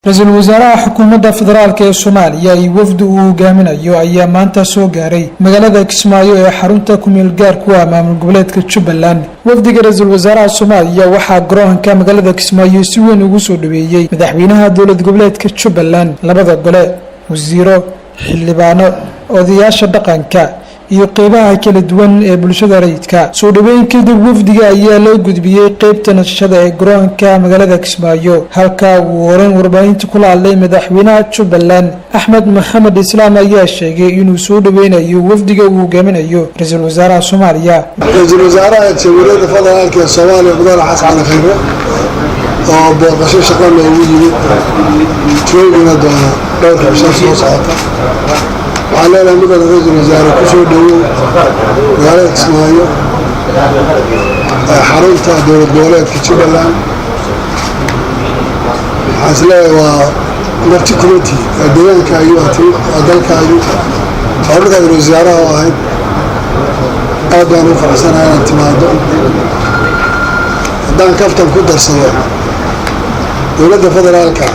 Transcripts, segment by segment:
Ra-iisul wasaaraha xukuumadda federaalka ee Soomaaliya iyo wafdi uu hogaaminayo ayaa maanta soo gaaray magaalada Kismaayo ee xarunta kumeel gaarku ah maamul goboleedka Jubbaland. Wafdiga ra-iisul wasaaraha Soomaaliya waxaa garoonka magaalada Kismaayo si weyn ugu soo dhaweeyey madaxweynaha dowlad goboleedka Jubbaland, labada gole, wasiiro, xildhibaano, odayaasha dhaqanka iyo qeybaha kala duwan ee bulshada rayidka. Soo dhaweyn kadib, wafdiga ayaa loo gudbiyey qeybta nasashada ee garoonka magaalada Kismaayo, halka uu horeyn warbaahinta kula hadlay madaxweynaha Jubbaland Axmed Maxamed Islaam ayaa sheegay inuu soo dhaweynayo wafdiga uu hogaaminayo ra-iisul wasaaraha Soomaaliya. Ra-iisul wasaaraha Jamhuuriyadda Federaalka ee Soomaaliya, mudane Xasan Cali Khayre, oo booqasho shaqo loogu yimid, joogina doona dhowrka bisha soo socota, waxaan leenahay: mudane ra-iisul wasaare, ku soo dhowow magaalada Kismaayo ee xarunta dowlad goboleedka Jubbaland. Waxaan is leeyahay waa marti kuma tihi, waa deegaankaagi, waa timid, waa dalkaagi, waa dhulkaad ra-isul wasaaraha oo ahayd. Aad baan u faraxsanahay inaad timaado. Haddaan kaftan ku darsado, dowladda federaalka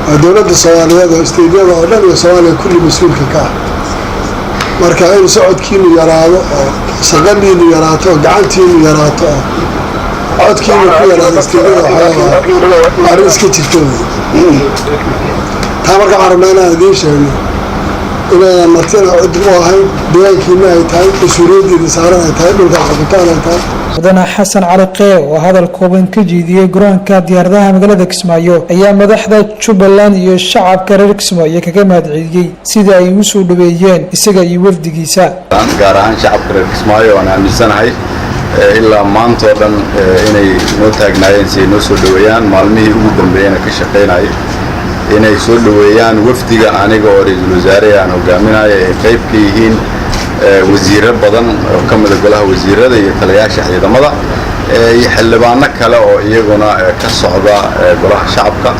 waa dowladda Soomaaliyeed oo state-yada oo dhan iyo Soomaaliya kulli mas-uulka ka ah. Marka in socodkiinu yaraado oo shaqadiinu yaraato oo gacantiinu yaraato oo codkiinu ku yaraado state-yada, waxyaaba arrin iska jirta wey taa. Marka waxaan rabnaa inaan idiin sheegno inaydan martina cid u ahayn, deegaankiina ay tahay, mas-uuliyaddiina saaran ay tahay, dhulka xukuntaan ay tahay. Mudane Xasan Cali Kheyre oo hadal kooban ka jeediyey garoonka diyaaradaha magaalada Kismaayo ayaa madaxda Jubbaland iyo shacabka reer Kismaayo kaga mahadceliyey sida ay u soo dhaweeyeen isaga iyo wafdigiisa. Gaar ahaan shacabka reer Kismaayo, waan aaminsanahay ilaa maanta oo dhan inay noo taagnaayeen si ay noo soo dhoweeyaan, maalmihii ugu dambeeyena ka shaqaynayay inay soo dhoweeyaan wafdiga aniga oo ra-iisul wasaare aan hogaaminayo, ay qayb ka yihiin wasiirro badan oo ka mida golaha wasiirada iyo taliyaasha ciidamada iyo xildhibaano kale oo iyaguna ka socda golaha shacabka.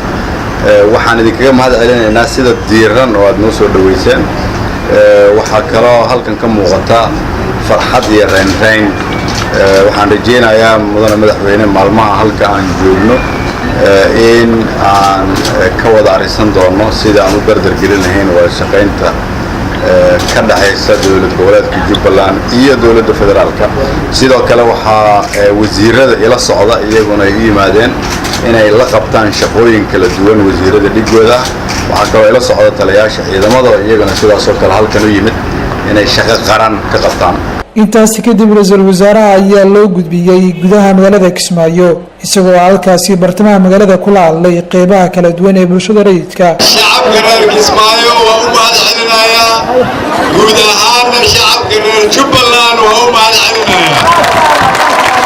Waxaan idinkaga mahad celinaynaa sida diiran oo aad noo soo dhoweyseen. Waxaa kaloo halkan ka muuqata farxad iyo raynrayn. Waxaan rajaynayaa, mudane madaxweyne, maalmaha halka aan joogno in aan ka wada arrisan doono sida aan u dardargelin lahayn wada shaqaynta ka dhexaysa dowlad goboleedka Jubbaland iyo dowladda federaalka. Sidoo kale waxaa wasiirada ila socda iyaguna ay u yimaadeen inay la qabtaan shaqooyin kala duwan wasiirada dhigooda. Waxaa kaloo ila socda taliyaasha ciidamada oo iyaguna sidaasoo kale halkan u yimid inay shaqo qaran ka qabtaan. Intaasi kadib, ra-iisul wasaaraha ayaa loo gudbiyey gudaha magaalada Kismaayo, isagoo halkaasi bartamaha magaalada kula hadlay qeybaha kala duwan ee bulshada rayidka. Shacabka reer Kismaayo waa u mahad celinayaa, guud ahaana shacabka reer Jubbaland waa u mahad celinayaa.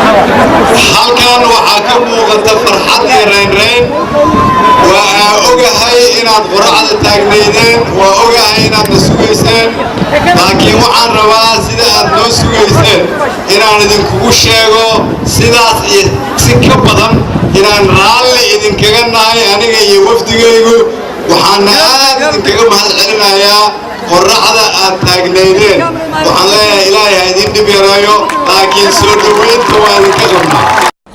Halkan waxaa ka muuqata farxad iyo raynrayn. Waa ogahay inaad qoracda taagnaydeen, waa ogahay inaad na sugayseen, laakiin waxaan rabaa sida aad noo sugayseen inaan idinkugu sheego sidaas iyo si ka badan inaan raalli idinkaga nahay, aniga iyo wafdigaygu. Waxaana aad idinkaga mahad celinayaa qorraxda aad taagnaydeen. Waxaan leeyahay Ilaahay ha idin dhib yareeyo, laakiin soo dhoweynta waa idinka qabnaa.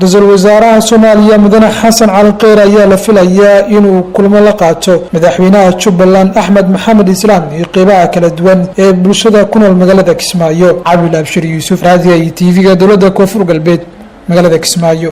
Ra-iisul wasaaraha Soomaaliya, mudane Xasan Cali Kheyr, ayaa la filayaa inuu kulmo la qaato madaxweynaha Jubbaland Axmed Maxamed Islaam iyo qeybaha kala duwan ee bulshada ku nool magaalada Kismaayo. Cabil Abshir Yuusuf, raadiga iyo TV-ga dowladda Koonfur Galbeed, magaalada Kismaayo.